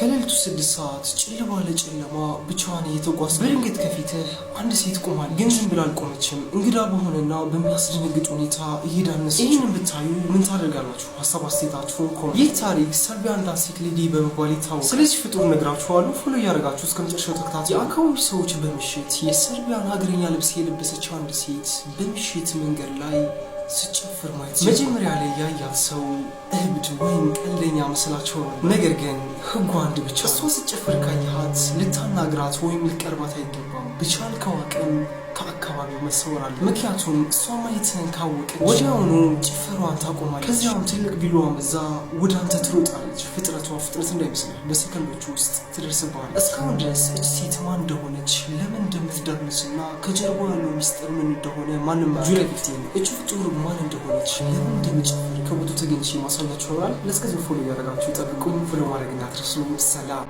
ከሌሊቱ 6 ሰዓት ጭል ባለ ጨለማ ብቻዋን እየተጓዝ በድንገት ከፊትህ አንድ ሴት ቆማለች። ግን ዝም ብላ አልቆመችም። እንግዳ በሆነና በሚያስደነግጥ ሁኔታ እየዳነሰች። ይህንን ብታዩ ምን ታደርጋላችሁ? ሀሳብ አስተያየታችሁን comment። ይህ ታሪክ Serbian dancing lady በመባል ይታወቃል። ስለዚህ ፍጡር ነግራችኋለሁ። Follow እያደረጋችሁ እስከ መጨረሻው ተከታተሉ። የአካባቢ ሰዎች በምሽት የሰርቢያን ሀገረኛ ልብስ የለበሰች አንድ ሴት በምሽት መንገድ ላይ ስትጨፍር ማየት መጀመሪያ ላይ ያያት ሰው እብድ ወይም ቀልደኛ መስላቸው ነው። ነገር ግን ህጉ አንድ ብቻ፣ እሷ ስትጨፍር ካየሃት ልታናግራት ወይም ልትቀርባት አይገባም። በቻልከው አቅም ከአካባቢው መሰወር አለ። ምክንያቱም እሷ ማየትህን ካወቀች ወዲያውኑ ጭፈሯን ታቆማለች። ከዚያም ትልቅ ቢላዋ መዛ ወደ አንተ ትሮጣለች። ፍጥነቷ ፍጥነት እንዳይመስልህ፣ በሰከንዶች ውስጥ ትደርስብሃለች። እስካሁን ድረስ እች ሴት ማን እንደሆነች፣ ለምን እንደምትደንስና ከጀርባ ያለው ሚስጥር ምን እንደሆነ ማንም። July 15 እች ፍጡር ማን እንደሆነች፣ ለምን እንደምትጨፍር ከቦታው ተገኝቼ ማሳያችሁ ይሆናል። ለእስከዚያው follow እያደረጋችሁ ጠብቁኝ። Follow ማድረግ እንዳትረሱ። ሰላም።